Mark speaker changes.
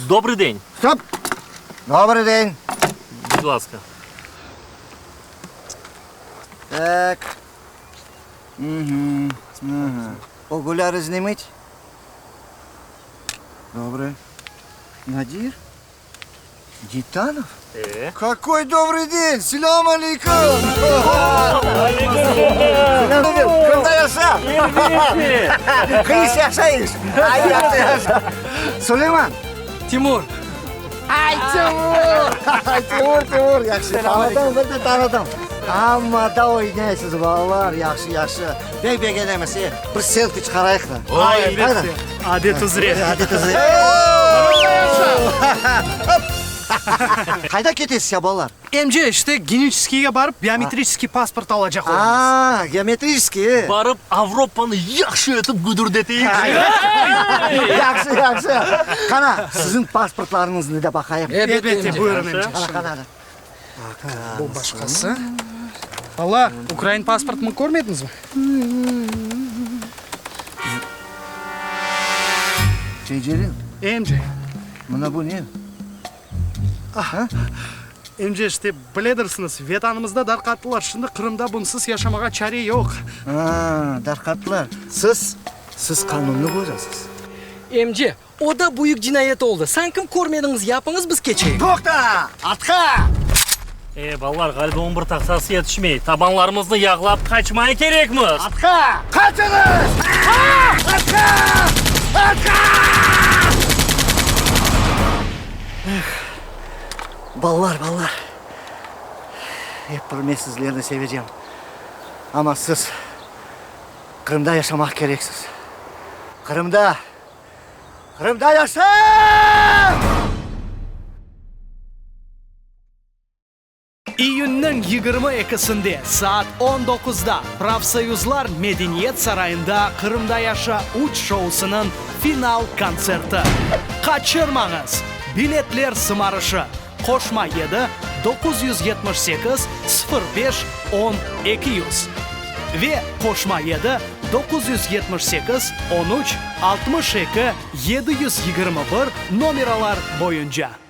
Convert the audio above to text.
Speaker 1: Добрый день.
Speaker 2: Stop! Добрый день.
Speaker 1: Будь ласка.
Speaker 2: Так. Угу. Ага. Окуляры зніміть. Добре. Надир? Гитанов?
Speaker 1: Э?
Speaker 2: Какой добрый день! Селям алейкум! Qırımda yaşa! Qıyış yaşayış! Ay, yahşı yaşa! Suleyman!
Speaker 3: Timur.
Speaker 2: Ay, Timur! Ay, Timur, Timur! Yahşı, tanıdım, bir de tanıdım. Amma da oynaysız, balalar, yahşı, yahşı. Pek begenemiz, e, bir selfi çıqarayıq da.
Speaker 1: Ay, elbette.
Speaker 4: Adet üzre.
Speaker 2: Adet üzre. Qayda ketesiz ya, balalar?
Speaker 4: Emce, işte, Geniçeskiyge barıp, biometriçeskiy pasport alacaq olamız.
Speaker 2: A, geometriçeskiy, e?
Speaker 1: Barıp Avropanı yahşı etip güdürdeteyik.
Speaker 2: Yahşı, yahşı. Qana, siziñ pasportlarıñıznı da baqayım.
Speaker 4: Elbette, buyurın, emce.
Speaker 2: Qana, qana.
Speaker 4: Bu başqası. Bala, ukrain pasportımı körmediñizmi?
Speaker 2: Seycelil.
Speaker 4: Emce.
Speaker 2: Mına bu ne?
Speaker 4: Emce, işte, biledirsiñiz, Vetanımızda darqattılar, şimdi Qırımda bunsız yaşamağa çare yoq.
Speaker 2: A, darqattılar. Siz, siz qanunnı bozasız.
Speaker 3: Emce, o da büyük cinayet oldı. Sankim körmediñiz, yapıñız, biz keçeyik.
Speaker 2: Toqta! Artqa!
Speaker 1: E, balalar, ğaliba on bir tahtası yetişmey. Tabanlarımıznı yağlap qaçmay kerekmiz.
Speaker 2: Artqa! Qaçıñız! Artqa! Artqa! Eh, balalar, balalar, ep bir men sizlerni sevecem. Amma siz Qırımda yaşamaq kereksiz. Qırımda! Qırımda yaşa!
Speaker 4: İyünniñ 22-sinde saat on doquzda Profsoyuzlar medeniyet sarayında Qırımda yaşa üç şousınıñ final kontserti. Qaçırmañız! Biletler sımarışı, qoşma yedi, 978 05 10 200 ve qoşma yedi, 978 13 62 721 nomeralar boyunca.